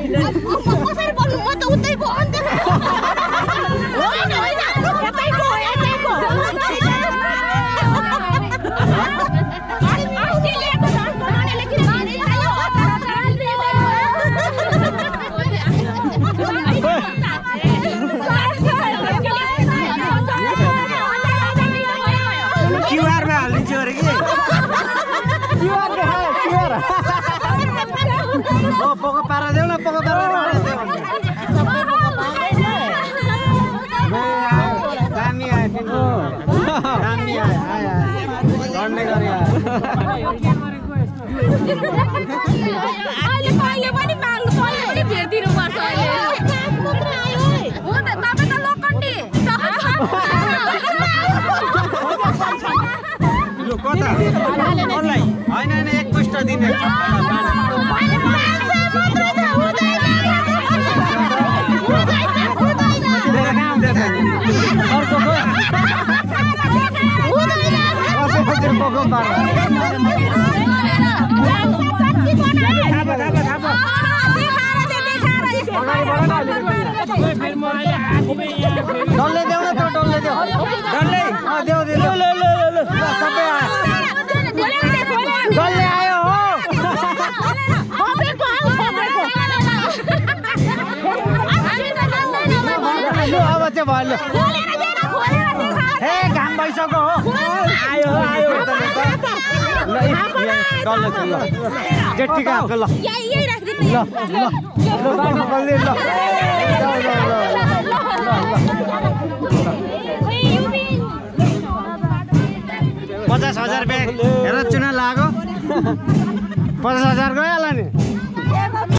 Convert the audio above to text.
कसरी बोल्नु म त उतै गयो नि त होइन होइन यतैको यतैको क्यूआर में हालिदिन्छु अरे कि ओ पोको पारा देऊ न पोको पारा दामी आयो दामी आयो लड्ने गरे अहिले कहिले पनि माग्नु कहिले पनि भेटिदिनु पर्छ अहिले हो त तपाईँ त लोकण्डी लु कता अनलाइन हैन हैन एक पृष्ठ दिने डल्ले देऊ न त डल्ले देऊ डल्ले देऊ देऊ ल ल ल सबै डल्ले आयो हो अब चाहिँ भयो हे घाम भइसक्यो हो आयो आयो ल डल्ले छ ल जेठीको हातको ल यही राखिदिनु ल ल ल डल्ले ल 50,000 रुपैयाँ हेर चुना लाग्यो 50,000 गयो होला नि